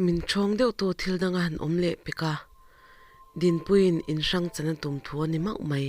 Min ṭhawng deuh tu thil dang a han awm leh pek a, Dinpuiin in hrang chan a tum thu a ni mauh mai.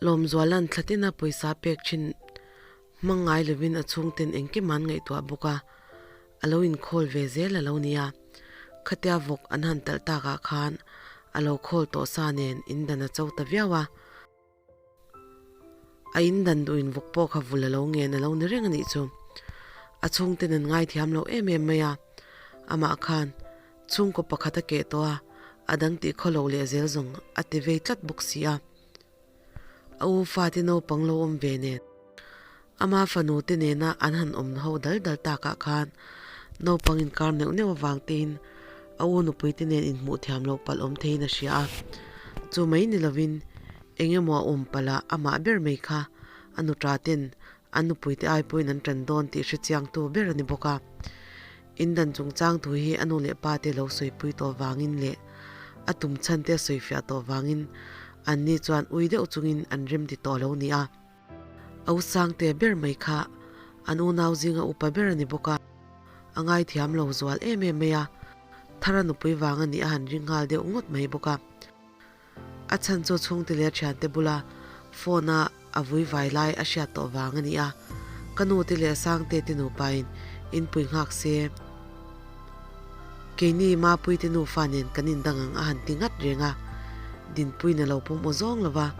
Lawmzuala'n thlatina pawisa pek thin hmang ngai lovin a chhungten engkim an ngaihtuah bawk a, a lo inkhawl ve zel a lo nia. Khatia vawk an han talh takah khan a lo khawl tawh sa nen indan a cho ta viau a. A indan duhin vawk pawh kha vul a lo ngen a lo ni reng a nih chu. A chhungten an ngaithiam lo em em mai a, amah khan chhungkaw pakhat a keh tawh a, a dang tih khaw lo leh zel zawng a ti vei tlat bawk si a. A u fate naupang lo awm ve nen ama fanu te nena an han awm ho dal dal takah khan naupang inkar neuh neuh avang tein a u nupui te nen inhmuh thiam loh palh awm theiin a hria a. Chu mai ni lovin eng emaw a awm palh a amah ber mai kha a nuṭa ten an nupui te ai pawhin an ṭan dawn tih hre chiangtu ber a ni bawk a. Indan chungchang thu hi a nu leh pa te lo sawipui tawh vangin leh a tum chhan te a sawifiah tawh vangin anni chuan ui deuh chungin an rem ti tawh lo nia. A u Sangte ber mai kha an unau zinga upa ber a ni bawk a, a ngaithiam lo zual em em mai a, Thara nupui vang a nih a han ring nghal deuh ngawt mai bawk a. A chhan chu chhungte leh a thiante bula phone a a vui vai lai a hriat tawh vang a ni a, ka nu te leh Sangte te nupain inpui nghak se keini Mapui te nufa nen kan indang ang a han ti ngat reng a, Dinpuiin a lo pawm aw zawng lo va,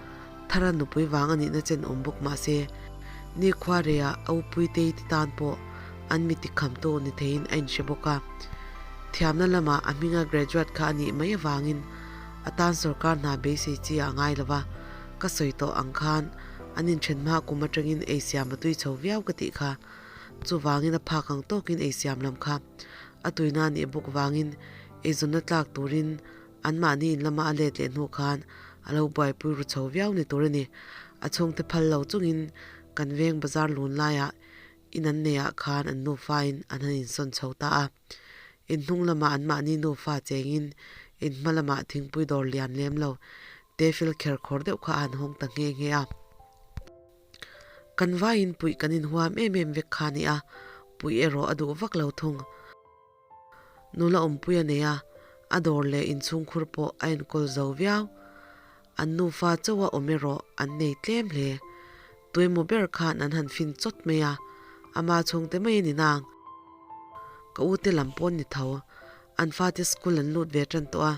Thara nupui vang a nihna chen awm bawk mah se, nikhua reia a upuitei te tan pawh an mi tikhamtu ni theiin a inhre bawk a. Thiamna lamah a hminga graduate kha a nih mai avangin a tan sorkar hna beisei chi a ngai lo va, ka sawi tawh ang khan an inthen hma kum atangin ei siam a tui chho viau ka tih kha. Chuvangin a phak ang tawkin ei siam lam kha a tuina a nih bawk vangin eizawnna tlak turin anmahni in lama a let leh hnu khan a lo buaipui ru chho viau ni tur a ni. A chhungte phal lo chungin kan veng bazar lun laiah in an neiah khan an nufain an han insawn chho ta a. In hnung lamah anmahni nufa chengin in hma lamah thingpui dawr lian lem lo te fil kher khawr deuh kha a han hawng ta nghe nghe a. Kan vaiin puih kan inhuam em em vek kha a ni a, puih erawh a duh vak lo thung. Nula awmpui a nei a, a dawr leh inchhungkhur pawh a enkawl zo viau. An nufa chauha awm erawh an nei tlem hle. Tuemaw ber khan an han fin chawt mai a, ama chhungte mai a ni nang. Ka ute lam pawn ni tho, an fate school an lut ve tan tawh a,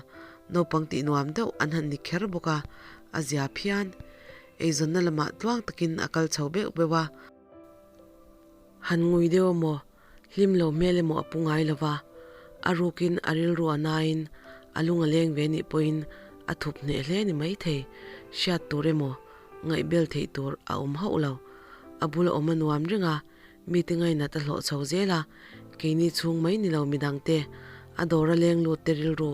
naupang tih nuam deuh an han ni kher bawk a, a zia phian. Eizawnna lamah tluang takin a kal chho beuh beuh a. Han ngui deuh amaw? Hlim lo hmel emaw a pu ngai lo va, a rukin a rilru a nain a lung a leng ve nih pawhin a thup hneh hle ni maithei. Hriat tur emaw ngaihbel theih tur a awm hauh lo. A bula awm a nuam reng a, mite ngainat a hlawh chho zel a, keini chhung mai ni lo midangte a dawr a leng lut te rilru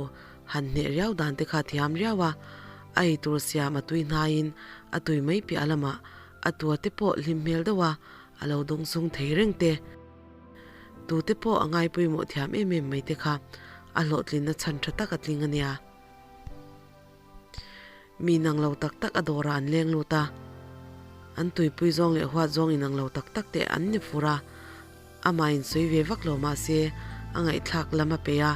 han hneh riau dan te kha thiam riau a, a ei tur siam a tui hnaiin a tui mai piah lamah a tua te pawh hlim hmel deuh a, A lo dawng sung thei reng te. Tute pawh a ngai pawimawh thiam em em mai te kha a hlawhtlinna chhan tha tak a tling a nia. Mi inang lo tak tak a dawrah an leng lut a, an tuipui zawng leh huat zawng inang lo tak tak te an ni fur a, amah insawi ve vak lo mah se a ngaihthlak lam a peih a,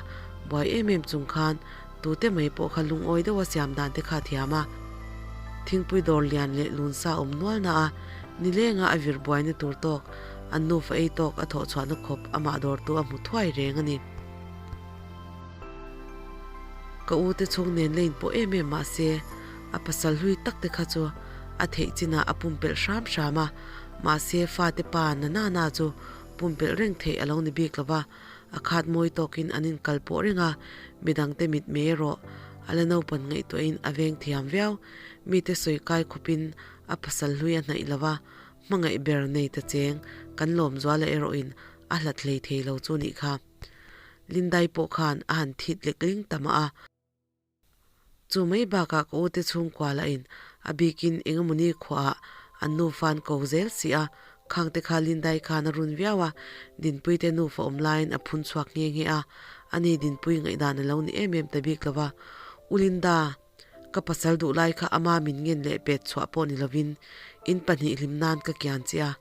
buai em em chung khan tute mai pawh kha lungawi deuh a siam dan te kha a thiam a. Thingpui dawr lian leh lunsa awm nual na a Nilenga a vir buaina tur tawk, an nufa ei tawk a thawh chhuahna khawp amah dawrtu a hmu thuai reng a ni. Ka u te chhung nen la inpawh em em mah se, a pasal hlui tak te kha chu a theih chinah a pumpelh hram hram a, mahse fate pa na na na chu pumpelh reng theih a lo ni bik lo va, a khat mawi tawkin an inkal pawh reng a, midangte mitmei erawh a la naupan ngaihtuahin a veng thiam viau, mite sawi kai khawpin A pasal hlui a hnaih lo va, hmangaih ber nei ta cheng kan lawm zuala erawhin a hlat hlei thei lo chu nih kha. Lindai pawh khan a han thit lek ling ta mah a. Chu mai bakah ka ute chhungkua lahin a bikin engemawni khuaah an nufa an ko zel si a, khangte kha Lindai khan a run viau a, Dinpuite nufa awm laiin a phun chhuak nghe nghe a, ani Dinpui ngaihdan a lo ni em em ta bik lo va, U Linda, Ka pasal duh lai kha ama min ngen leh pet chhuah pawh ni lovin in pahnih hlim nan ka kian che a,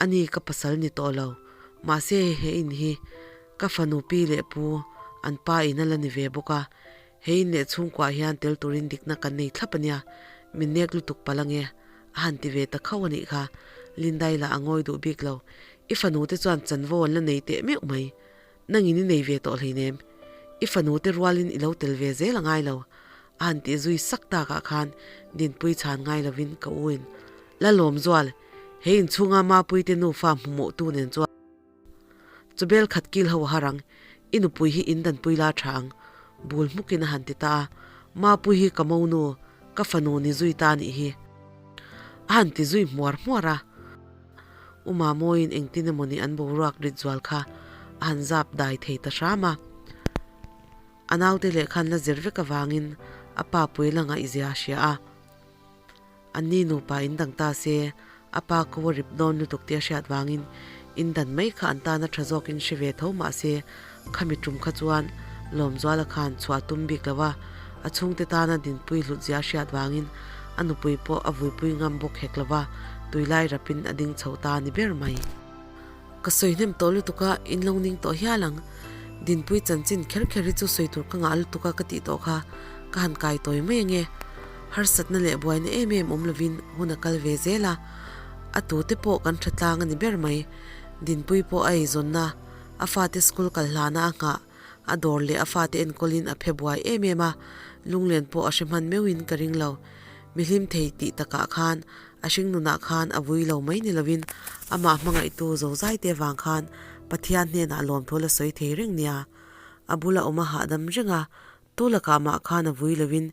ani ka pasal ni tawh lo. Mahse he in hi ka fanu pi leh pu An pa in a la ni ve bawk a, hei in leh chhungkuah hian tel turin dikna kan nei thlap a nia, min nek lutuk palh ange, a han ti ve ta khauh a nih kha. Lindai lah a ngawi duh bik lo, I fanu te chuan chanvo an la nei teh meuh mai, nangin i nei ve tawh hleinem, i fanu te rualin i lo tel ve zel a ngai lo, a han tih zui sak takah khan Dinpui chhan ngai lovin ka u in, Lalawmzual, he inchhunga Mapuite nufa hmuhmawhtu nen chuan, Chawbel khat kil ho a har ang, i nupui hi in danpui la tha ang, bul hmukin a han ti ta a, Mapui hi ka monu, ka fanu ni zui ta nih hi. A han ti zui hmuar hmuar a. U Mamawiin engtin emaw ni an boruak rit zual kha a han zap dai thei ta hram a. A naute leh khan la zir vek avangin a pa pui la ngaihzia a hria a. Anni nupa in dang ta se, a pa ko a rip dawn lutuk tih a hriat vangin in dan mai kha an tan a tha zawkin hre ve tho mah se, khami tum kha chuan Lawmzuala khan chhuah a tum bik lo a, a chhungte tana dinpui hlutzia a hriat vangin a nupui pawh a vuipui ngam bawk hek lo va, tuilai rapin a ding chho ta a ni ber mai. Ka sawi hnem tawh lutuk a, in lo ning tawh hial ang. Dinpui chanchin kher kher hi chu sawi tur ka ngah lutuk a ka tih tawh kha ka han kai tawi mai ange. Harsatna leh buaina em em awm lovin hun a kal ve zel a, a tute pawh kan tha tlang a ni ber mai. Dinpui pawh a eizawnna, a fate school kal hlana a nghah, a dawr leh a fate enkawlin a phe buai em em a, lunglen pawh a hre hman meuhin ka ring lo. Mi hlim thei tih takah khan a hringnunah khan a vui lo mai ni lovin amah hmangaihtu zozaite avang khan Pathian hnenah lawmthu la sawi thei reng nia. A bula awm a hahdam reng a, tu lakah mah khan a vui lovin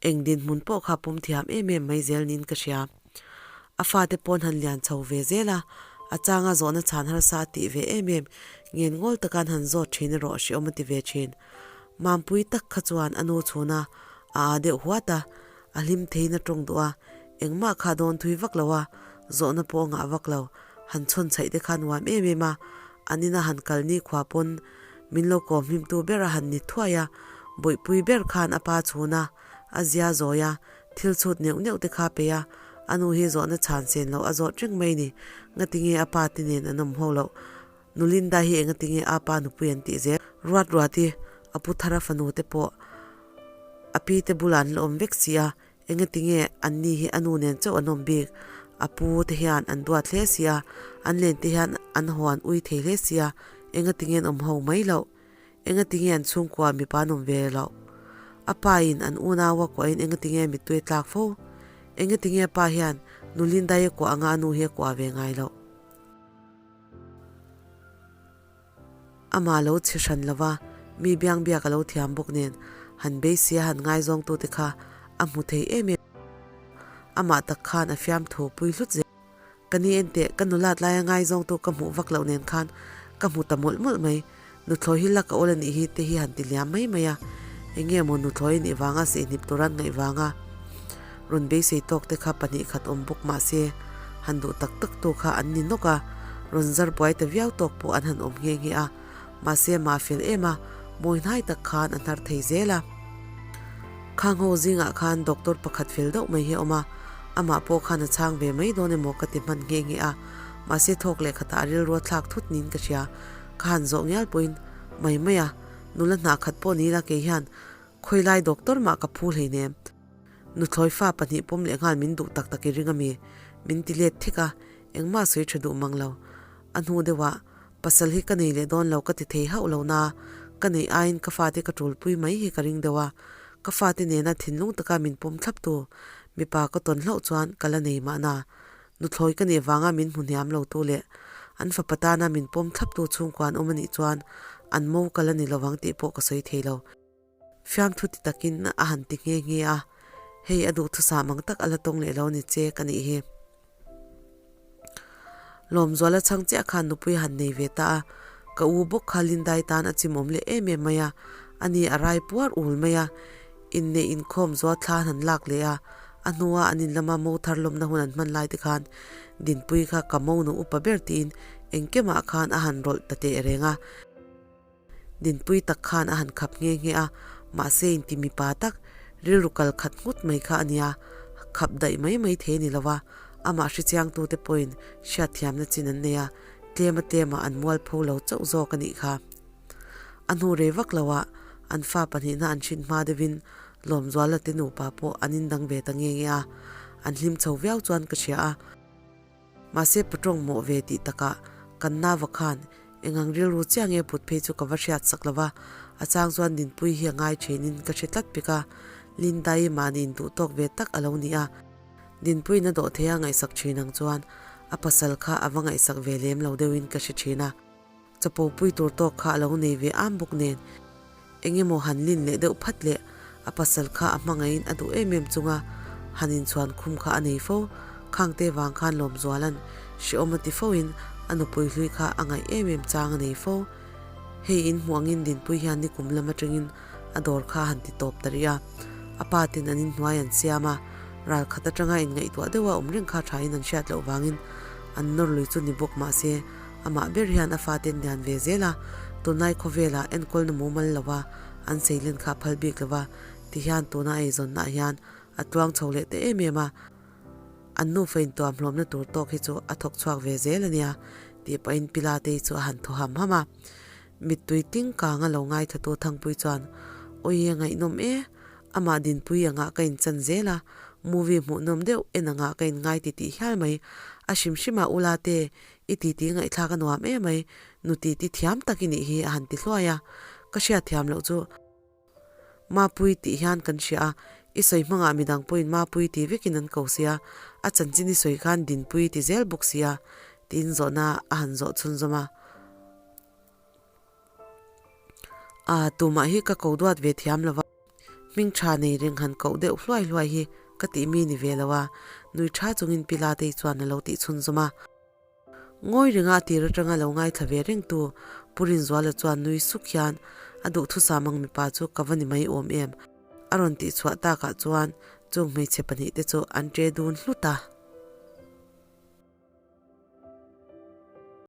eng dinhmun pawh kha pawm thiam em em mai zel niin ka hria. A fate pawn han lian chho ve zel a, a changa zawhna chhan harsa a tih ve em em, ngen ngawl takan han zawt thin erawh hreawm a ti ve thin. Mampui tak kha chuan a nu chhuna a aa deuh huat a, a hlim theiin a tawng duh a, engmah kha dawn thui vak lo a, zawhna pawh a ngah vak lo, han chhawn chhaih te kha nuam em em a, an ina han kal ni khua pawn min lo kawm hlimtu ber a han ni thuai a, bawihpui ber khan a pa chhuna a zia zawi a, thil chhut neuh neuh te kha pe a, a nu hi zawhna chhan sen loh a zawt reng mai ni, ngatinge a pa te nen an awm ho loh. Nu Linda hi engatinge a pa nupui an tih zel? Ruat ruat i a pu thara fanu te pawh a pi te bulah an la awm vek si a, engatinge an ni hi a nu nen chauh an awm bik? A pu te hian an duat hle si a, an len te hian an haw an ui thei hle si a, engatinge an awm ho mai loh? Engatinge an chhungkua mipa an awm ve loh? A pa in an unau a kuahin engatinge mittui a tlak fo? Engatinge a pa hian nu Lindai a kuah anga a nu hi a kuah ve ngai loh? Amah lo chhe hran lova, mi biang biak a lo thiam bawk nen, han beisia han ngaizawngtute kha a hmu thei em em. Amah tak khan a fiam thu pui hlut zel. Ka ni enteh, ka nulat laia ngaizawngtu ka hmuh vak loh nen khan ka hmu ta mawlh mawlh mai. Nuthlawi hi lak a awl a nih hi te hi han ti liam mai mai a. Enge maw nuthlawi nih vanga sihhnip tur an ngaih vanga rawn beisei tawk te kha 2 khat awm bawk mah se han duh tak tak tu kha an ni nawk a, rawn zar buai ta viau tawk pawh an han awm nghe nghe a, mahse mah fel em a, mawi hnai tak khan a hnar thei zel a. Khang ho zingah khan doctor pakhat fel deuh mai hi a awm a, amah pawh khan a chhang ve mai dawn emaw ka ti hman nghe nghe a, mahse thawk leh khatah a rilru a thlak thut niin ka hria. Ka han zawh ngial pawhin mai mai a, nula hnah khat pawh ni ila kei hian khawilai doctor mah ka phu hleinem. Nuthlawi fa 2 pawm leh nghal min duh tak tak i ring a mi? Min ti let thik a, engmah sawi tha duh mang lo. A hnu deuhah, pasal hi ka nei leh dawn lo ka ti thei hauh lo na, ka neih aiin ka fate ka tulpui mai hi ka ring deuh a, ka fate nena thinlung taka min pawm thlap tu mipa ka tawn hlauh chuan ka la nei mahna. Nuthlawi ka nih vanga min hmu hniam lo tu leh an fapa tana min pawm thlap tu chhungkua an awm a nih chuan an mo ka la ni lovang tih pawh ka sawi thei lo. Fiamthu ti takin a han ti nghe nghe a, hei a duhthusam ang tak a la tawng leh lo ni che ka nih hi. Lawmzuala chhang chiah khan nupui a han nei ve ta a, ka u bawk kha Lindai tan a chimawm leh em em mai a, ani a rai puar ul mai a, inneih inkhawm zual thla an han lak leh a, a hnua an in lama mo thar lawmna hun an hman lai te khan Dinpuii kha ka mo nu upa ber tiin engkemah khan a han rawlh ta teh reng a, Dinpui tak khan a han khap nghe nghe a, mahse inti mipa tak rilru kal khat nghut mai kha a nia, khap daih mai mai thei a ni lo va, amah hrechiangtute pawhin hriatthiamna chin an nei a, tlema tlema an mualpho lo chauh zawk a nih kha. A hnu rei vak loah. An fa pahnihna an hrin hma deuhin Lawmzuala te nupa pawh an indang ve ta nge nge a, an hlim chho viau chuan ka hria a. Mahse patawng mawh ve tih takah kan nava khan engang rilru chiah nge put phei chu ka va hriat sak lo va, a chang chuan Dinpuii hi a ngai thinin ka hre tlat pek a, Linda-i mahni induh tawk ve tak a lo ni a. Dinpuiin a dawh thei a ngaihsak thin ang chuan a pasal kha a va ngaihsak ve lem lo deuhin ka hre thin a. Chapo pui tur tawk kha a lo nei ve am bawk nen eng emaw han lin leh deuh phat leh a pasal kha a hmangaihin a duh em em chunga han inchhuan khum kha a nei fo. Khangte vang khan Lawmzuala'n hrehawm a ti foin a nupui hlui kha a ngaih em em chang a nei fo. Hei in hmuh angin Dinpui hian nikum lam atangin a dawr kha a han ti tawp ta rih a. A pa ten an inhnuai an siam a, ral khat atanga inngaihtuah deuha awm reng kha thain an hriat loh vangin an nawr lui chu ni bawk mah se amah ber hian a fate an lian ve zel a, tunlai khawvelah enkawlna mumal lova an seilen kha a phal bik lova tihian tuna a eizawnnaah hian a tluang chho leh ta em em a. An nufa intuam hlawmna tur tawk hi chu a thawk chhuak ve zel a nia tih pahin Pilatei chu a han thaw ham ham a. Mittui ting kang a lo ngaithla tu Thangpui chuan, Awi a ngaihnawm e, amah Dinpui angah ka inchan zel a, movie hmuhnawm deuh en angah ka inngai ti tih hial mai, a hrim hrim ah ula te, i titi ngaihthlak a nuam em mai, nu titi thiam tak i nih hi a han ti hluai a, ka hriatthiam loh chu. Mapui tih hian kan hria a, i sawi hmangah midang pawhin Mapui ti vekin an ko sia, a chanchin i sawi khan Dinpui ti zel bawk sia, tiin zawhna a han zawh chhunzawm a. A, tumah hi ka ko duat ve thiam lo va, hming tha nei reng han koh deuh hluai hluai hi ka tih mi ni ve lo a, nui tha chungin Pi Latei chuan a lo tih chhunzawm a. Ngawi renga a tir atanga lo ngaithla ve rengtu Pu Rinzuala chuan nui suk hian a duhthusam ang mipa chu ka va ni mai awm em? a rawn tihchhuah takah chuan chung hmeichhe pahnihte chu an ṭe dun hlut a.